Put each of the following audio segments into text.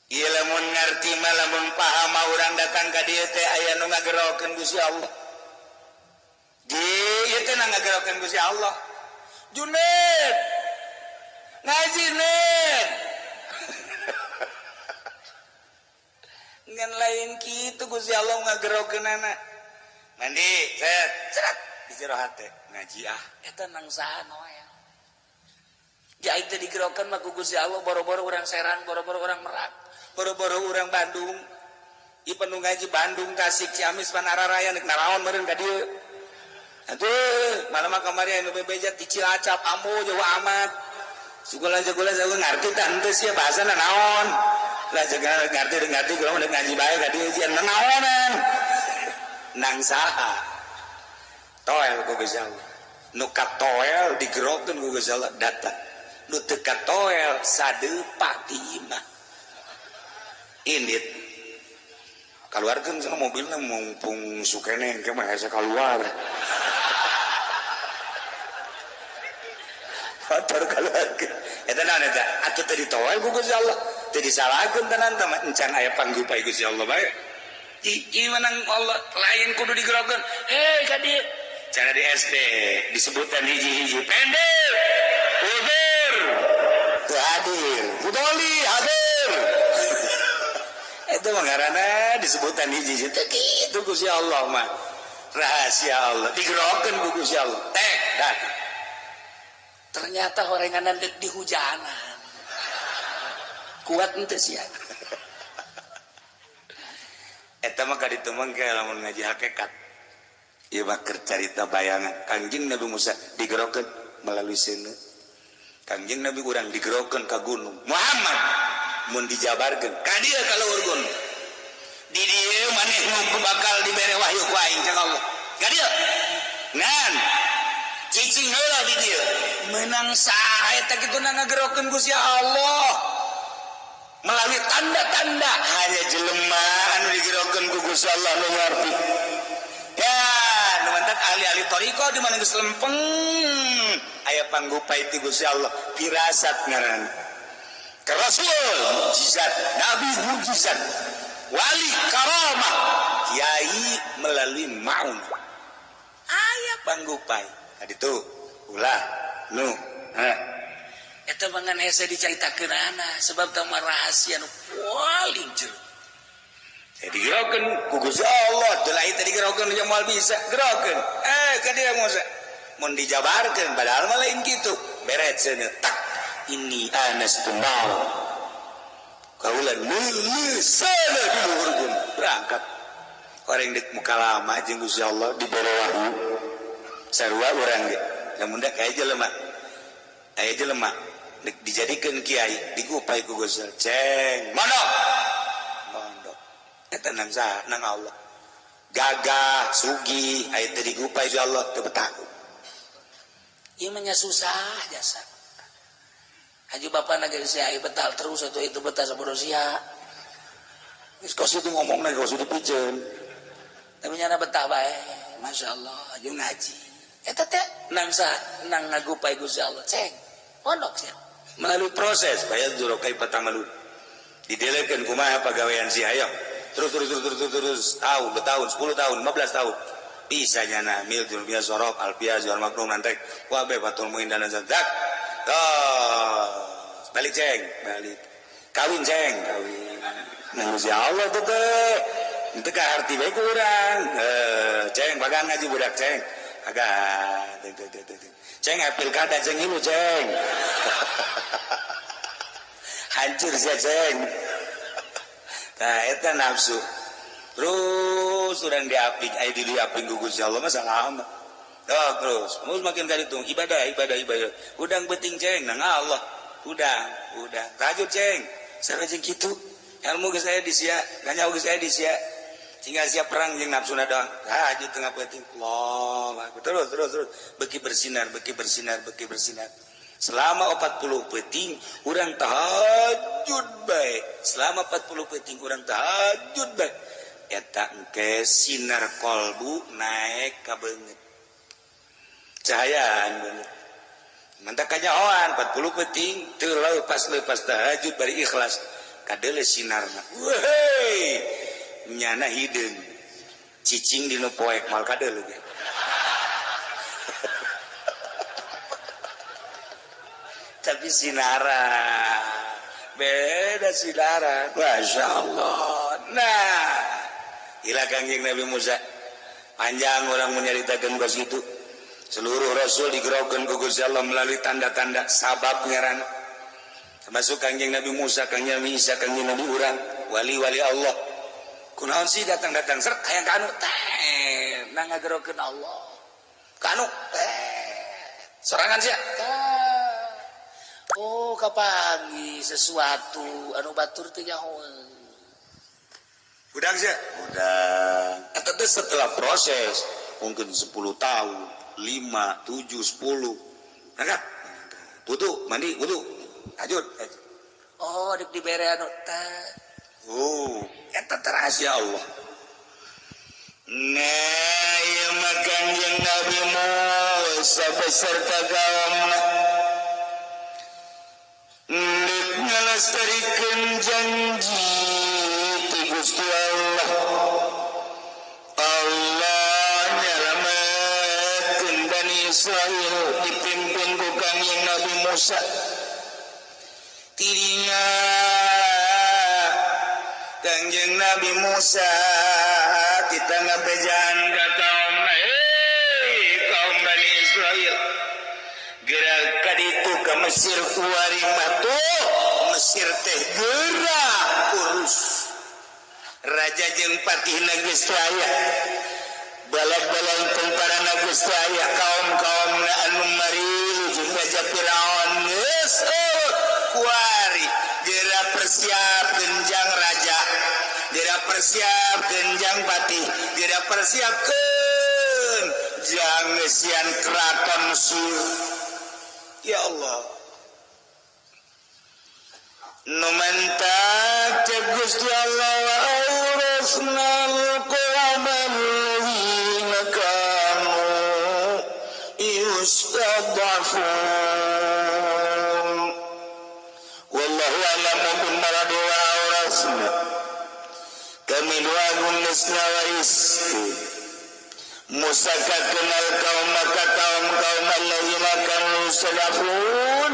Ieu lamun ngarti mah, lamun paham mah, urang datang ka dieu teh aya nu ngagerokeun Gusti Allah. Di ieu teh ngagerokeun Gusti Allah. Juned ngaji Ned, ngan lain kitu. Gusti Allah ngagerokeunana mandi, set cerat di jero hate, ngaji ah. Eta nang saha noel ja itu digerokan mah ku Gusti Allah. Boro-boro urang Serang, boro-boro urang Merak, boro-boro urang Bandung. Ieu penuh ngaji Bandung, Tasik, Ciamis, Panararaya nek naraon meureun ka dieu. Aduh, malam mah kamari anu bebeja di Cilacap, ambo jauh amat. Segala segala segala ngarti tah henteu sia bahasana naon. Lah jaga ngarti ngarti kula mah ngaji bae ka dieu sia naonan. Nang saha? Toel ku Gusti Allah. Nu katoel digerokeun ku Gusti Allah datang. Nu teu katoel sadepak di imah. Indit. Kaluarkeun sana mobilna, mumpung sukene engke mah hese kaluar. Motor kaluarkeun. Eta naon eta? Atuh teu ditoel ku Gusti Allah. Teu disalahkeun tenan teh encan aya panggupai Gusti Allah bae. Ieu menang Allah lain kudu digerokeun. Hei ka dieu. Cara di SD disebutan hiji-hiji pendek. Uber. Teu hadir. Pudoli hadir. Itu mah ngaranna disebutan hiji-hiji teh kitu. Gusti Allah mah rahasia Allah, digerokeun ku Gusti Allah teh datang. Ternyata horenganan dek di hujanan kuat ente sia. Eta mah kaditu mah ge lamun ngaji hakikat. Ieu mah keur carita bayangan. Kangjeng Nabi Musa digerokeun melalui seuneu. Kangjeng Nabi urang digerokeun ka gunung. Muhammad mun dijabarkeun ka dieu, ka luhur gunung. Di dieu maneh nu bakal dibere wahyu ku aing, cek Allah. Ka dieu ngan cicing heula di dieu. Menang saha eta kitu ngagerokeun Gusti Allah melalui tanda-tanda? Hanya jelema anu digerokeun ku Gusti Allah nu ngarti ya. Nu mantak ahli-ahli thariqah di mana geus lempeng aya panggupai ti Gusti Allah, firasat ngaran. Ke Rasul mukjizat, Nabi mukjizat, wali karamah, kiai melalui maun aya panggupai. Tadi tuh ulah nu ha eta mangan hese dicaritakeunana sebab teu mah rahasia nu paling jero. Jadi digerokeun ku Gusti Allah teu lain tadi digerokeun jeung moal bisa gerokeun ka dieu Musa. Mun dijabarkeun padahal mah lain kitu. Beret seuneu tak ini anastu nar kaula neuleuh seuneu di luhur gunung. Berangkat orang dek muka lama jeung Gusti Allah dibere wahyu sarua urang ge. Lamun dak aya jelema, aya jelema dek dijadikeun kiai, digupai ku Gusti Allah, ceng mondok mondok. Eta nang saha? Nang Allah. Gagah sugih aya teu digupai ku Allah teu betah. Ieu mah nya susah jasa. Haji bapak naga sia aya betah terus atau itu betah sabodo sia. Geus kos itu ngomongna kos itu piceun. Tapi nyana betah bae. Masya Allah, aju ngaji. Eta teh nang saha? Nang ngagupai Gusti Allah. Ceng, pondok sia. Melalui proses bayar juro kaifa ta'malun. Didelekeun kumaha pagawean si ayo. Terus terus terus terus terus, terus tahun bertahun, 10 tahun, 15 tahun. Bisa nyana mil jurumiyah sorok alfiah jual maknum nantek wabe fatul muin dan zadak. Terus balik ceng, balik. Kawin ceng, kawin. Nah, Gusti Allah tuh teh. Itu ka arti bae kurang. Eh, ceng bagan ngaji budak ceng. Agak teh teh teh teh. Ceng pilkada ceng ilu ceng. Hancur sia ceng. Nah, eta nafsu. Terus urang diaping, aya di diaping ku Gusti Allah mah salah. Oh, terus, terus makin kali itu ibadah, ibadah, ibadah. Udang beting ceng, nang Allah. Udang, udang. Tahajud ceng. Sarua jeung kitu. Ilmu geus aya di sia, ganyaw geus aya di sia. Tinggal siap perang jeung nafsuna doang. Tahajud tengah peuting. Allah, terus terus terus. Beki bersinar, beki bersinar, beki bersinar. Selama 40 peuting urang tahajud bae. Selama 40 peuting urang tahajud bae. Eta engke sinar kolbu naik ka beungeut. Cahayaan beungeut. Mantap kanyahoan 40 peuting teu lepas lepas tahajud bari ikhlas. Kadeuleu sinarna. Wehey, nyana hideung. Cicing dina poek mal kadeuleu ge. Tapi sinaran beda sinaran. Masya Allah. Nah, ila Kangjeng Nabi Musa. Panjang orang menyeritakan kos itu. Seluruh rasul digerokeun ku Gusti Allah melalui tanda-tanda sabab ngaran. Termasuk Kangjeng Nabi Musa, Kangjeng Nabi Isa, Kangjeng Nabi urang, wali-wali Allah. Kunaon sih datang-datang seret hayang ka anu teh, nah ngagerokeun Allah. Ka anu teh. Sorangan sia. Oh, kapangi sesuatu anu batur teh nyaho. Udah sih? Udah. Eta teh setelah proses mungkin 10 tahun, 5, 7, 10. Berangkat. Wudu, mandi, wudu. Lanjut. Oh, dek dibere anu teh. Oh, eta teh rahasia Allah. Nah, ieu mah Kangjeng Nabi Musa beserta kaumna ndek ngalestarikeun janji ti Gusti Allah. Allah nyalametkeun Bani Israil dipimpin ku Kangjeng Nabi Musa. Tidinya Kangjeng Nabi Musa kita ngabejaan ka kaum, hei kaum Bani Israil, gerak ka ditu ka Mesir kuari mah tuh Mesir teh gerak urus raja jeung patihna geus teu aya, balad-balad tentara geus teu aya, kaum-kaumna anu marilu jeung raja Firaun geus eueuh kuari. Geura persiapkeun jang raja, geura persiapkeun jang patih, geura persiapkeun jang ngeusian keraton Mesir. Ya Allah, nu mantak cek Gusti Allah wa awrasnal qaumal ladzina kanu yustad'afun. Wallahu a'lamu bil marad wa awrasna. Kami dua geus ngawariskeun Musa ka kenal kaum maka kaum-kaum alladzina kanu yustad'afun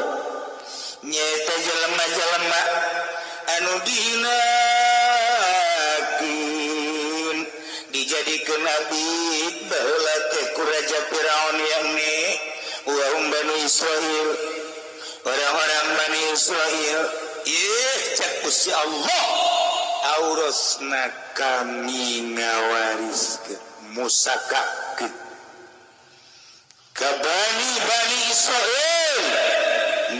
nyaeta jelema-jelema anu dihinakeun dijadikeun nabi baheula teh ku Raja Firaun, yakni wa hum Bani Israil, orang-orang Bani Israil. Ih, cek Gusti Allah, aurasna kami ngawariskeun Musa ka ka Bani Bani Israil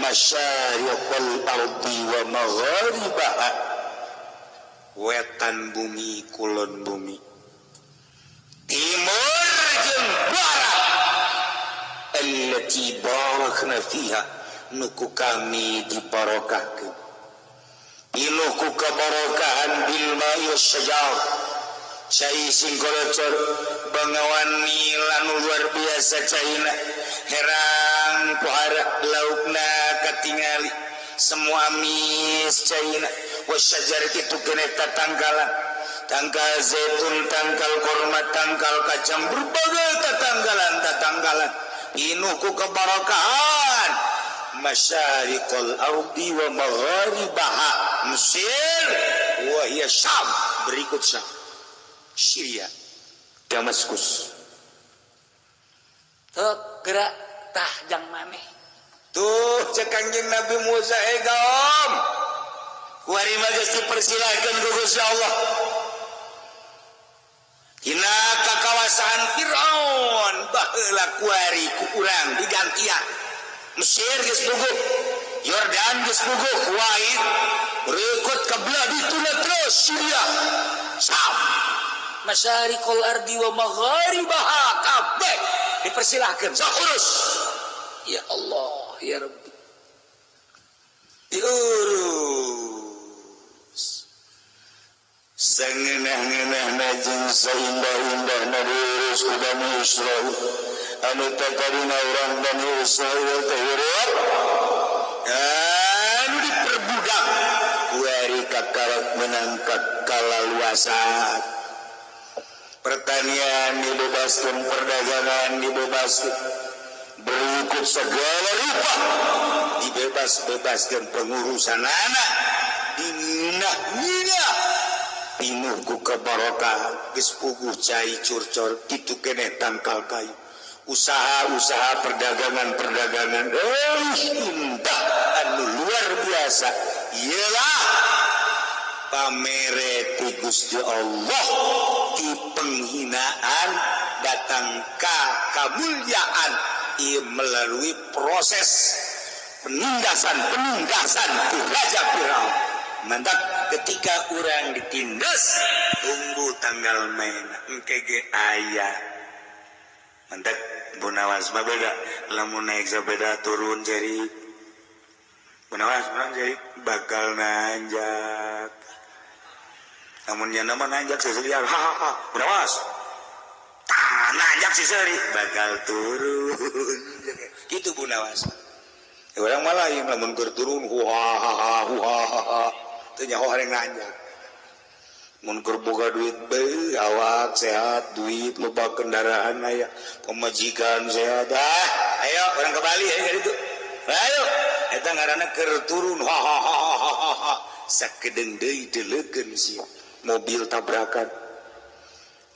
masyariqal ardi wa magharibaha, wetan bumi kulon bumi, timur jeung barat, allati barakna fiha, nu ku kami dibarokahkeun, pinuh ku kebarokahan, bil ma'i wasyajar, cai sing kolocor, bangawan nil anu luar biasa caina, herang pohara laukna katingali semua amis caina, wasyajar itu kene tatangkalan, tangkal zaitun, tangkal korma, tangkal kacang, berbagai tatanggalan tatanggalan, pinuh ku kebarokahan masyariqal ardi wa magharibaha, Mesir wa hiya Syam, berikut Syam, Syria, Damaskus. Tuh gerak tah jang maneh. Tuh cek Kangjeng Nabi Musa, eh kaum, kuari mah geus dipersilakeun ku Gusti Allah dina kakawasaan Firaun baheula kuari ku urang digantian. Mesir geus puguh, Yordan geus puguh, Kuwait, berikut ke belah dituna terus Syria, Syam. Masyariqal ardi wa magharibaha kabeh dipersilahkan. Sok urus. Ya Allah, ya Rabbi. Diurus sangeunah-ngeunahna jeung saindah-indahna diurus ku Bani Israil anu tatadina urang Bani Israil teh hirup anu diperbudak kuari ka karak menang kalaluasan, pertanian dibebaskan, perdagangan dibebaskan, berikut segala rupa dibebas-bebaskan, pengurusan anak dinah-nina pinuh ku kebarokahan. Geus puguh cai curcor kitu keneh tangkal kayu, usaha-usaha, perdagangan-perdagangan, indah anu luar biasa. Iyalah pamere ti Gusti Allah, di penghinaan datang ka kemuliaan. Ia melalui proses penindasan penindasan di Raja Firaun. Mantap, ketika orang ditindas, tunggu tanggal main, engke ge aya. Mantap, Bunawas mah beda, lamun naik sepeda turun jadi Bunawas urang jadi bakal nanjak. Namun nyana mah nanjak seselian, hahaha. Bunawas tah nanjak seseri bakal turun gitu Bunawas. Ya, orang malah lain, lamun keur turun huhahaha huhahaha, teu nyaho hareng nanjak. Mun keur boga duit be, awak sehat, duit loba, kendaraan aya, pemajikan sehat, ah ayo orang ke Bali ayo itu, ayo. Eta ngaranna keur turun hahaha, sakedeung deui deleukeun sia, mobil tabrakan,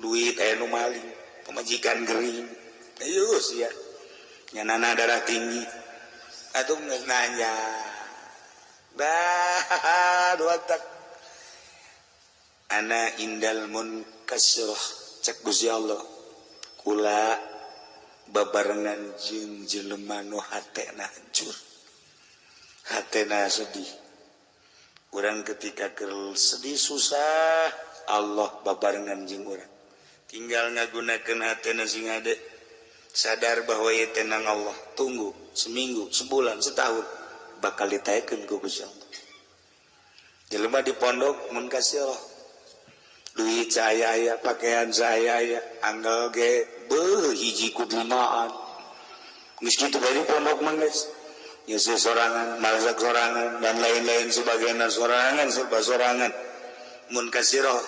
duit aya nu maling, pemajikan gering, ayo sia nyanana darah tinggi atuh geus nanya bah dua tak. Ana indal munkasirah, cek Gusti Allah, kula babarengan jeung jelema nu hatena hancur, hatena sedih. Urang ketika keur sedih, susah, Allah babarengan jeung urang. Tinggal ngagunakeun hatena sing hade sadar bahwa ieu tenang Allah. Tunggu seminggu, sebulan, setahun, bakal ditaekeun ku Gusti Allah. Jelema di pondok munkasirah, duit saya aya, pakaian saya aya, anggal ge beuh hiji kudumaan geus kitu bae di pondok mah. Geus nyeuseut sorangan, masak sorangan, dan lain-lain sebagainya sorangan, serba sorangan. Mun kasiroh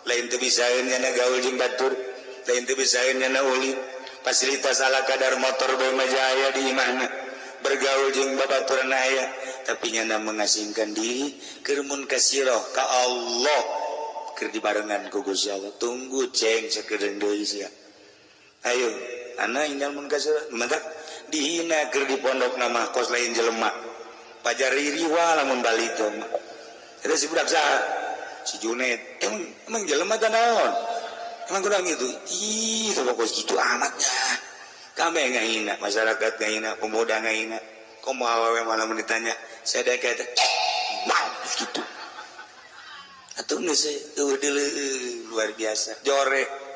lain teu bisaeun nyana gaul jeung batur, lain teu bisaeun nyana ulin, fasilitas ala kadar, motor bae mah aya di imahna, bergaul jeung babaturan aya, tapi nyana mengasingkan diri keur mun kasiroh ka Allah, keur dibarengan ku Gusti Allah. Tunggu ceng sakedeung deui sia. Ayo, ana indal munkasirah. Mantap, dihina keur di pondok nama kos lain jelema pajar riwa lamun balito mah. Eta si budak saha, si Junet, emang emang jelema teh naon, emang kurang gitu? Ih, coba kos gitu amatnya kami ngahina, masyarakat ngahina, pemuda ngahina. Komo awewe malah ditanya saya kata wow gitu atuh geus luar biasa jore.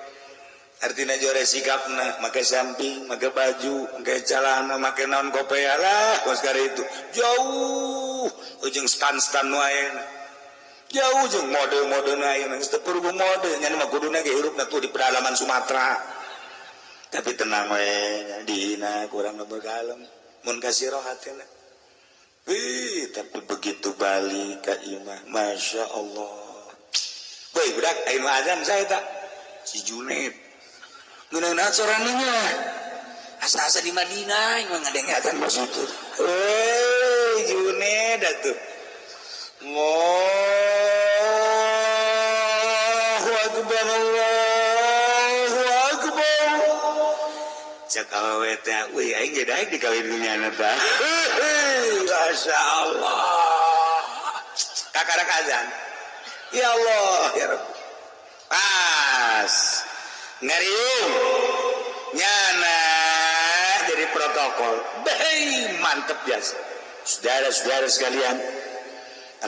Artinya jore sikapna, make samping, make baju, make celana, make naon, kopea lah kos itu jauh ujung stan-stan nu ayeuna, jauh jeung mode-mode nu ayeuna. Geus teu perlu mode, nya mah kuduna ge hirupna tuh di pedalaman Sumatera. Tapi tenang we, dihina kurang bergalem mun kasih roh hatina. Wih, tapi begitu balik ke imah, masya Allah. Woi, budak, ayo azan saya tak? Si Juned. Ngeunah sorangannya. Asa-asa di Madinah, emang ada yang azan pas itu. Woi, Juned atuh. Allahu Akbar, Allahu Akbar. Cek awewe teh, wih, aing ge daek dikawin ku nyana tah. Masya Allah. Kakarak azan. Ya Allah, ya Rabb. Pas. Ngariung. Nyana jadi protokol. Hei, mantep biasa. Saudara-saudara sekalian,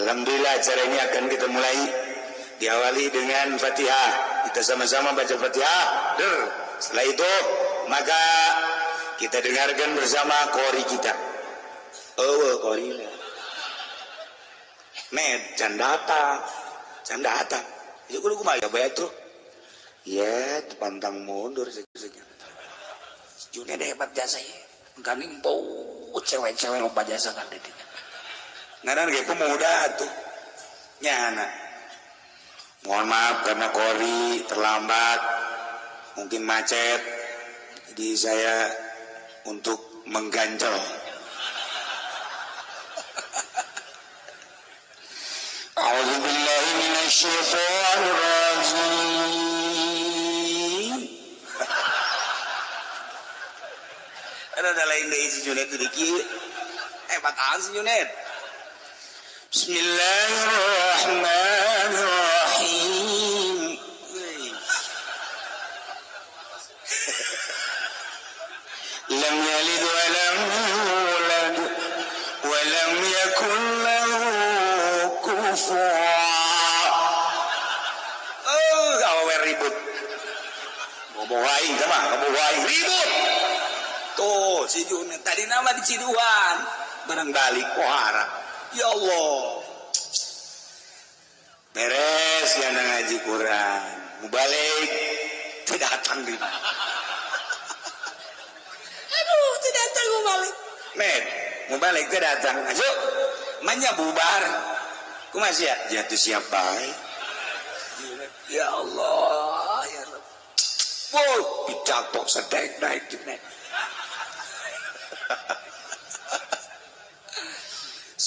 alhamdulillah acara ini akan kita mulai, diawali dengan Fatihah. Kita sama-sama baca Fatihah. Der. Setelah itu, maka kita dengarkan bersama kori kita. Oh, kori. Med, can datang. Can datang. Itu kudu kumaha ya tuh? Ya, pantang mundur segitu. Juned hebat jasa ya. Kami bau cewek-cewek lomba jasa kan di Ngaran ge pemuda tuh. Nyana. Mohon maaf karena kori terlambat, mungkin macet. Jadi saya untuk mengganjal. A'udzubillahi minasyaitonir rajim. Ada lain deui si Junet di kieu. Hebat si Junet. Bismillahirrahmanirrahim. Lam yalid wa lam yulad wa lam yakul lahu kufuwan. Oh, awewe ribut. Ngomong aing teh mah, ngomong aing ribut. Tuh, si Junet tadi nama di Ciduan, barang balik pohara. Ya Allah. Beres yang ngaji Quran, mubalik tidak datang di mana. Aduh, tidak datang mubalik. Med, mubalik tidak datang. Ayo, manya bubar. Kumaha sia? Jatuh siap bae. Ya Allah, ya Rabb. Wow, dicatok sedek naik Junet.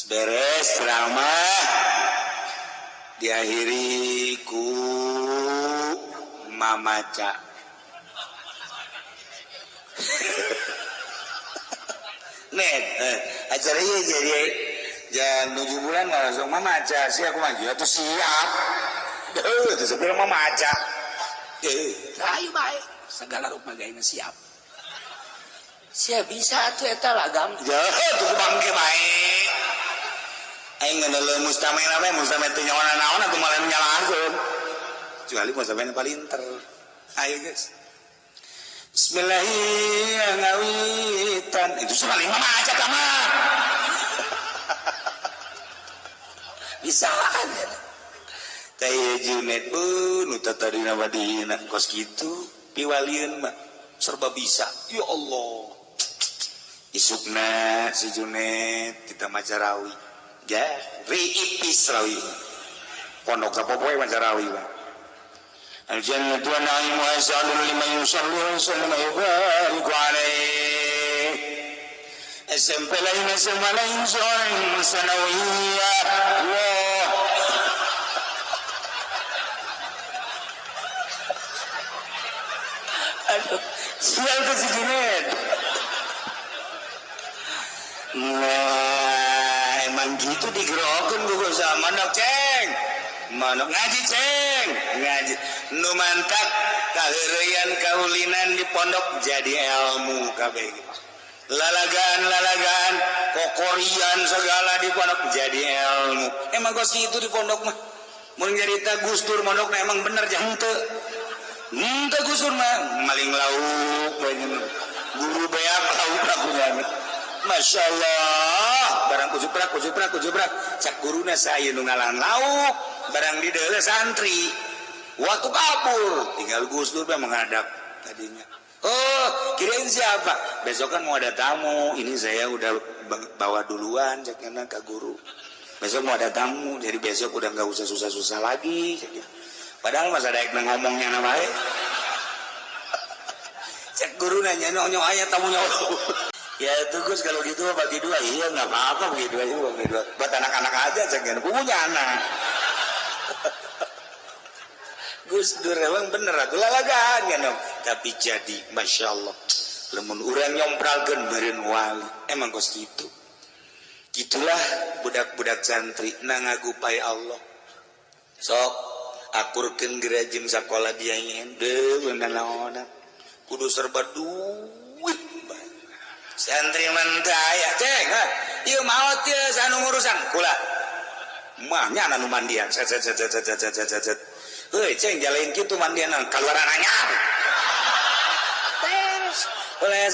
Beres ceramah diakhiri ku mamaca. Net, acara ieu jadi jam 7 bulan langsung mamaca sih aku maju atau siap. Heuh, teu sebelum mamaca. Ayo bae, segala rupa gawe siap. Sia bisa atuh eta lagam. Ya, tuh bangke bae. Aing ngeuneuh mustamena bae, mustamena teu nyawana naon atuh malah nyalahkeun. Kecuali mustamena palinter. Ayo guys. Bismillahirrahmanirrahim. Itu sekali mah maca tah mah. Bisaan ya. Teh Junet nu tadina madina kos kitu piwalieun mah serba bisa. Ya Allah. Isukna si Junet kita maca rawi. Ya, riipis rawi. Pondok sapopoe maca rawi mah. Al-jannatu wa na'imu asalun liman yusalli wa yusallimu yubariku alaihi. SMP lain SMA lain soal sanawiyah. Wah. Aduh, sial ke si Junet. Nah, emang gitu digerokin gue sama manok ceng. Manok ngaji ceng, ngaji. Nu mantak kaheureuyan kaulinan di pondok jadi ilmu kabeh. Lalagaan-lalagaan, kokorian segala di pondok jadi ilmu. Emang kos kitu di pondok mah. Mun nyarita Gus Dur mondokna emang bener jah henteu. Henteu Gus Dur mah maling lauk guru beak lauk lakunya. Masya Allah, barang kujuprak kujuprak kujuprak cak guruna saya nu ngalan lauk, barang di deuleu santri. Waktu kabur, tinggal Gus Dur menghadap tadinya. Oh, kirain siapa? Besok kan mau ada tamu, ini saya udah bawa duluan caknya ke guru. Besok mau ada tamu, jadi besok udah nggak usah susah-susah lagi. Padahal masa daek ngomongnya namanya. Cek guru nanya nonyo aya tamunya. Ya itu Gus kalau gitu bagi dua, iya nggak apa-apa bagi dua, iya bagi dua. Buat anak-anak aja cek punya anak. Gus Dur emang bener atuh lalagaan kan, tapi jadi masya Allah. Lemun urang nyompralkeun beureun wali, emang kos kitu. Gitulah budak-budak santri na ngagupai Allah. Sok akurkeun gerajim sakola dia deui naonan. Kudu serba duit. Santri mentaya ceng, ieu maot ieu sanu ngurusan kula. Mah nya anu mandian set set set set set set set set. Heuy ceng jalain kitu mandian kaluaran anyar. Terus oleh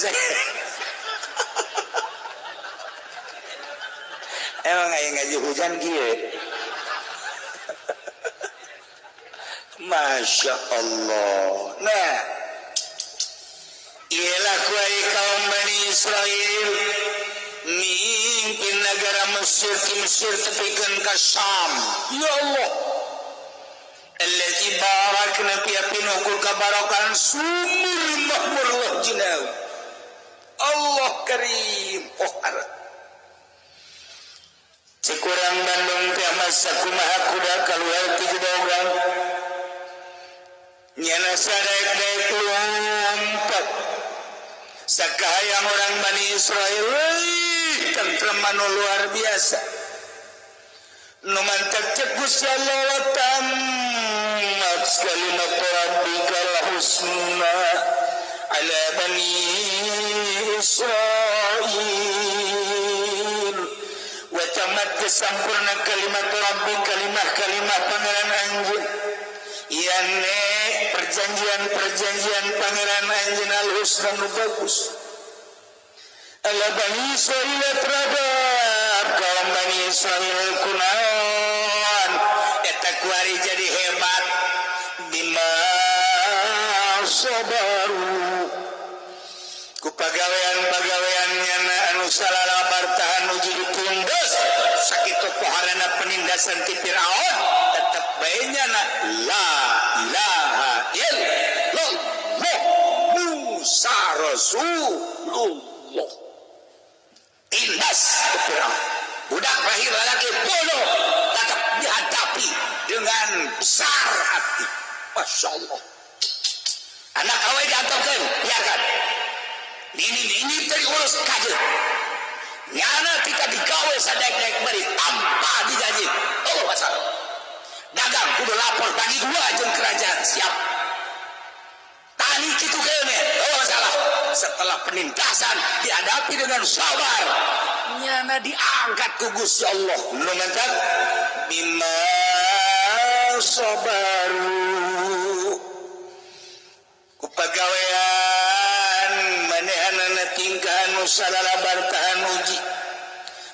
emang aya ngaji hujan kieu. Masya Allah. Nah, ialah kuai kaum Bani Israel Mimpin negara Mesir, ti Mesir tepikeun ka Syam. Ya Allah, Allazi barakna fi, pinuh kabarokan sumur makmur loh jinau. Allah karim. Oh, arah. Cek urang Bandung teh masa kumaha kuda keluar ti gedogan. Nyana sadaek-daek lompat. Sakahayang orang Bani Israel, tentram anu luar biasa. Nu mantak cek Gusti Allah, wa tammat kalimat rabbikal husna ala bani Israil, wa tamat kesampurna kalimat rabbi, kalimah-kalimah Pangeran anjeun, yane perjanjian-perjanjian Pangeran anjeun, al husna nu bagus, ala bani Israil, terhadap kaum Bani Israil. Kunaon eta kuari jadi hebat? Bima sabaru, ku pagawean-pagaweannya anu salalabar tahan uji, ditindas sakitu poharana penindasan ti Firaun, tetep bae nyana la ilaha illallah, Musa Rasulullah. Tindas ke Firaun, budak lahir laki bodoh tetap dihadapi dengan besar hati. Masya Allah, anak awe diantepkeun, biarkan ini terurus kaje nyana kita digawe sadek-dek beri tanpa digaji. Oh, masalah dagang kudu lapor bagi dua jeung kerajaan, siap. Tani kitu kene, oh, masalah. Setelah penindasan dihadapi dengan sabar, nyana diangkat ku Gusti Allah. Nu mantap bima sabaru, ku pagawean manehanana tingkahan nu salalabar tahan uji.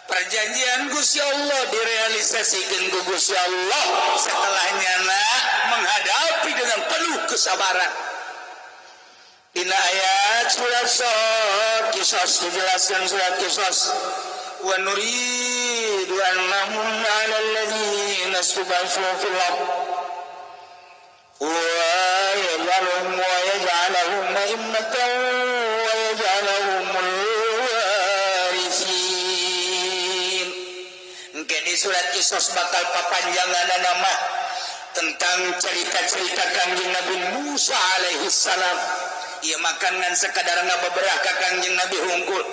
Perjanjian Gusti Allah direalisasikan ku Gusti Allah setelah nyana menghadapi dengan penuh kesabaran. Dina ayat surat Sod Qisas dijelaskan, surat Qisas, wa nuridu an namunna 'ala alladziina istud'ifu fil ard wa yaj'alahum a'immatan wa yaj'alahumul warithin. Engke di surat Qisas bakal papanjangan nama tentang cerita-cerita Kangjeng Nabi Musa alaihi salam. Ieu makan ngan sekadar ngabeberah ka Kangjeng Nabi hungkul.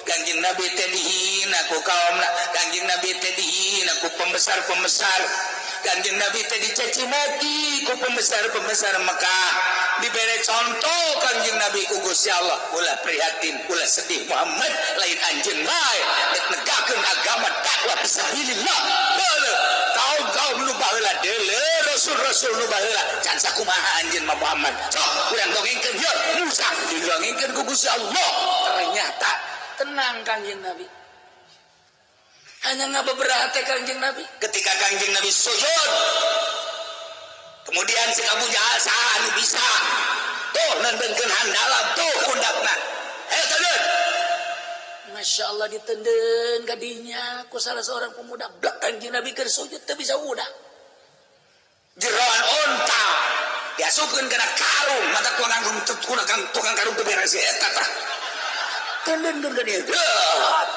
Kangjeng Nabi teh dihina ku kaumna, Kangjeng Nabi teh dihina ku pembesar-pembesar, Kangjeng Nabi teh dicaci maki ku pembesar-pembesar Mekah. Diberi contoh Kangjeng Nabi ku Gusti Allah, ulah prihatin, ulah sedih Muhammad, lain anjeun bae rek negakeun agama dakwah fisabilillah. Deuleu kaum-kaum nu baheula, deuleu rasul-rasul nu baheula, can sakumaha anjeun mah Muhammad. Sok urang dongengkeun yeuh Musa, didongengkeun ku Gusti Allah. Ternyata tenang Kangjeng Nabi, hanya ngabeberah teh Kangjeng Nabi. Ketika Kangjeng Nabi sujud, kemudian si Abu Jahal, saha anu bisa tuh nendengkeun handalam tuh pundakna, ayo tendun. Masya Allah, ditenden kadinya ku salah seorang pemuda, blak. Kangjeng Nabi keur sujud teu bisa udah. Jeroan onta diasupkeun kana karung, mata tukang tukang karung teu beres eta tah. Tenden ka dieu. Deut.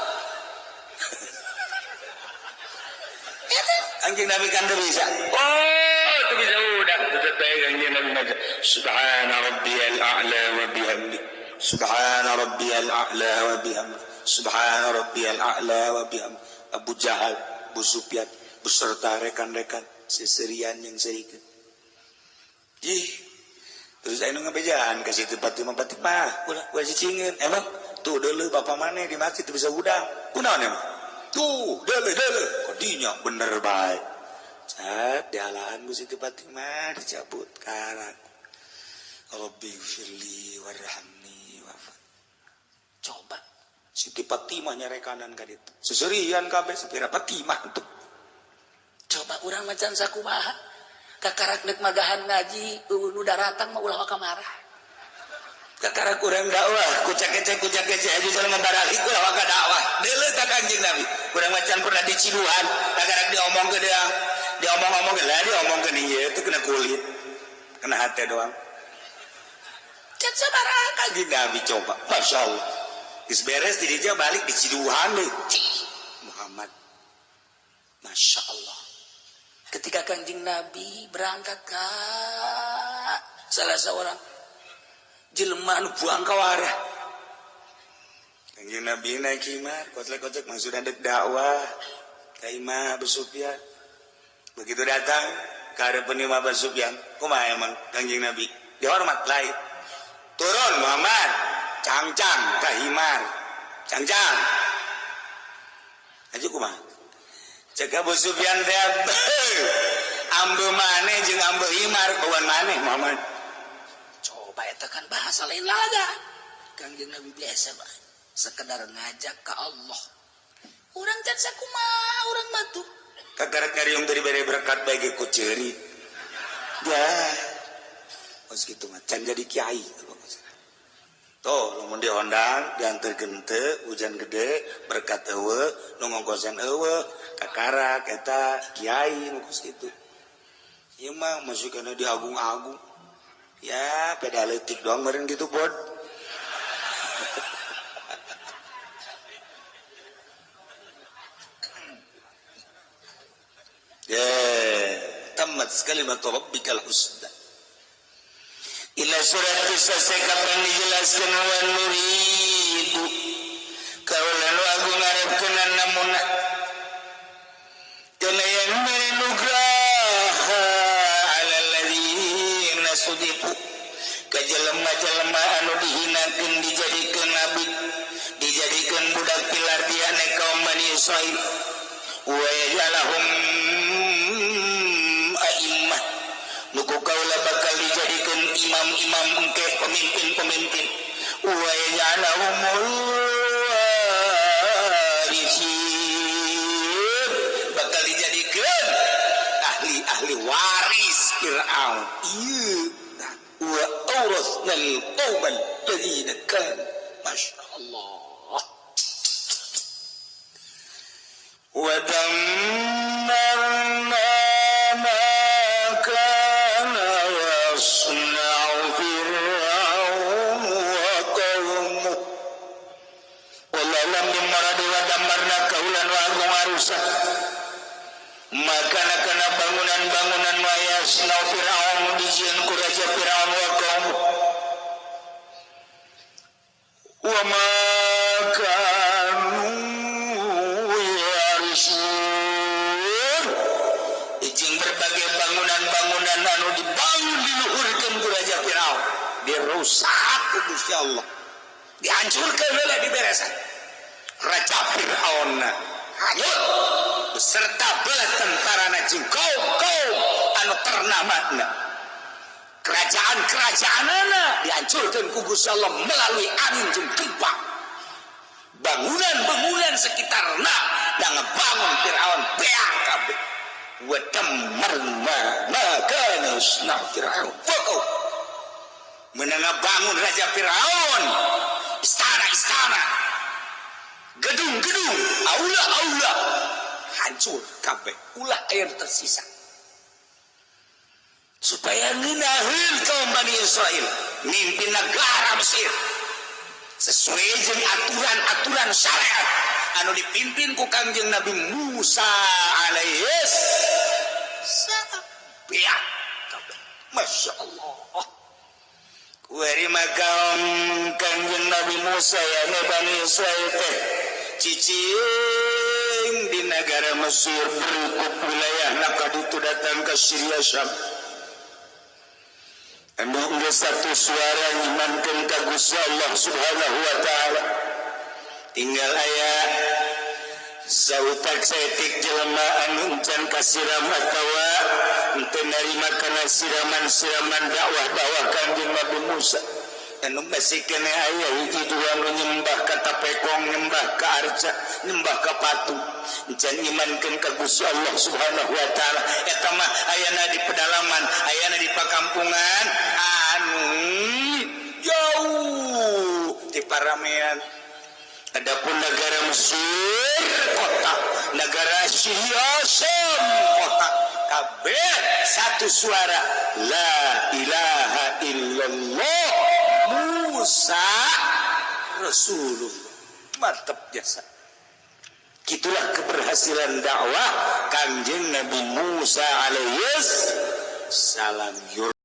Kangjeng Nabi kan teu bisa. Oh, itu bisa udah tetep bae Kangjeng Nabi maca subhana rabbiyal a'la wa bihamdi, subhana rabbiyal a'la wa bihamdi, subhana rabbiyal a'la wa bihamdi. Abu Jahal, Abu Sufyan beserta rekan-rekan seserian yang serikeun. Ih, terus anu ngabejaan ka Siti Fatimah, Fatimah, ulah ulah cicingin. Emang tuh deuleu bapak maneh di masjid teu bisa hudang. Kunaon emang? Tuh, deuleu deuleu. Kadinya bener bae. Cat dihalaan ku Siti Fatimah, dicabut karak. Rabbi firli warhamni wafat. Coba. Siti Fatimah nyarekanan ka ditu. Seserian kabeh sapira Fatimah tuh. Coba urang macan sakumaha, kakarak nek magahan ngaji nu daratang mah ulah waka marah. Kakara kurang dakwah kucak kecek kucak kecek aja jalan ngebaralik ulah waka dakwah deuleu ka Kanjeng Nabi kurang macan pernah diciduhan kakara diomong ke dia diomong-omong ke lah diomong ke dia itu kena kulit kena hati doang. Can sabaraha Kanjeng Nabi coba, Masya Allah, geus beres di dieu balik diciduhan deh Muhammad, Masya Allah. Ketika Kanjeng Nabi berangkat ke salah seorang jelema anu buang kawarah, Kanjeng Nabi naik himar kocek-kocek maksudnya dek dakwah ka imah Abu Sufyan. Begitu datang ke hadapan imah Abu Sufyan, kumaha emang Kanjeng Nabi dihormat lain, turun Muhammad cangcang ka himar cangcang aja, kumaha cek Abu Sufyan teh, ambe maneh jeung ambe himar kawan maneh Muhammad. Coba eta kan bahasa lain lalaga. Kanjeng Nabi biasa bae, sekedar ngajak ke Allah. Urang can sakumaha urang mah tuh. Kakarak ngariung tadi bere berkat bae ku ceuri ya kos kitu mah can jadi kiai. Tuh lamun dihondang diantarkeun teu hujan gede berkat eueuh nu ngongkosan eueuh kakarak eta kiai nu kos kitu. Ieu mah masuk kana diagung-agung ya peda leutik doang meureun gitu bod. Ya tamat kalimat rabbikal husna. Ila surat selesai kapan dijelaskan wa nuridu kaula nu agung ngarepkeun namun kana yang beri nugraha ala alladzina sudifu ka jelema-jelema anu dihinakeun dijadikeun nabi dijadikeun budak pilar diane kaum Bani Israil wa yajalahum a'immah nuku kaula bakal dijadikan imam-imam engke pemimpin-pemimpin wa yajalahumul warithin bakal dijadikan ahli-ahli waris Fir'aun. Ieu wa awrasnal qauman ladzina kan, Masya Allah. Wa dammarna ma kana yasna'u Fir'aun wa qaumuh. Wallahu lam wa dammarna kaulan wa agung arusak makana kana bangunan-bangunan wa yasna'u Fir'aun dijieun ku raja Fir'aun wa qaumuh wa ma kanu yarisun. Jeung berbagai bangunan-bangunan anu dibangun diluhurkeun ku raja Firaun dirusak ku Gusti Allah, dihancurkeun heula diberesan. Raja Firaun hanyut beserta bala tentarana jeung kaum-kaum anu ternamana kerajaan-kerajaanana dihancurkeun ku Gusti Allah melalui angin jeung gempa. Bangunan-bangunan sekitarna dan ngebangun Firaun beak kabeh. Wa dammarna ma kana yasna'u Firaun wa qaum. Menang bangun Raja Firaun istana-istana, gedung-gedung, aula-aula hancur kabeh, ulah air tersisa supaya ngeunaheun kaum Bani Israel mimpin negara Mesir sesuai jeung aturan-aturan syariat anu dipimpin ku Kangjeng Nabi Musa alaihis salam. Beak kabeh, Masya Allah. Kuari makaum Kangjeng Nabi Musa ya ne Bani Israel teh cicing di negara Mesir berikut wilayah naka ditu datang ke Syria Syam. Anu geus satu suara ngimankeun ka Gusti Allah Subhanahu wa taala. Tinggal aya sautak saeutik jelema anu encan kasiram atawa henteu narima kana siraman-siraman dakwah-dakwah Kangjeng Nabi Musa. Anu masih kene aya hiji dua nu nyembah ka tapekong, nyembah ka arca, nyembah ka patung, encan imankeun ka Gusti Allah Subhanahu wa taala. Eta mah ayana di pedalaman, ayana di pakampungan anu jauh. paramean. Adapun negara Mesir kota, negara Syria Syam kota, kabeh satu suara, la ilaha illallah, Musa Rasulullah. Mantap jasa. Itulah keberhasilan dakwah Kanjeng Nabi Musa alaihi salam.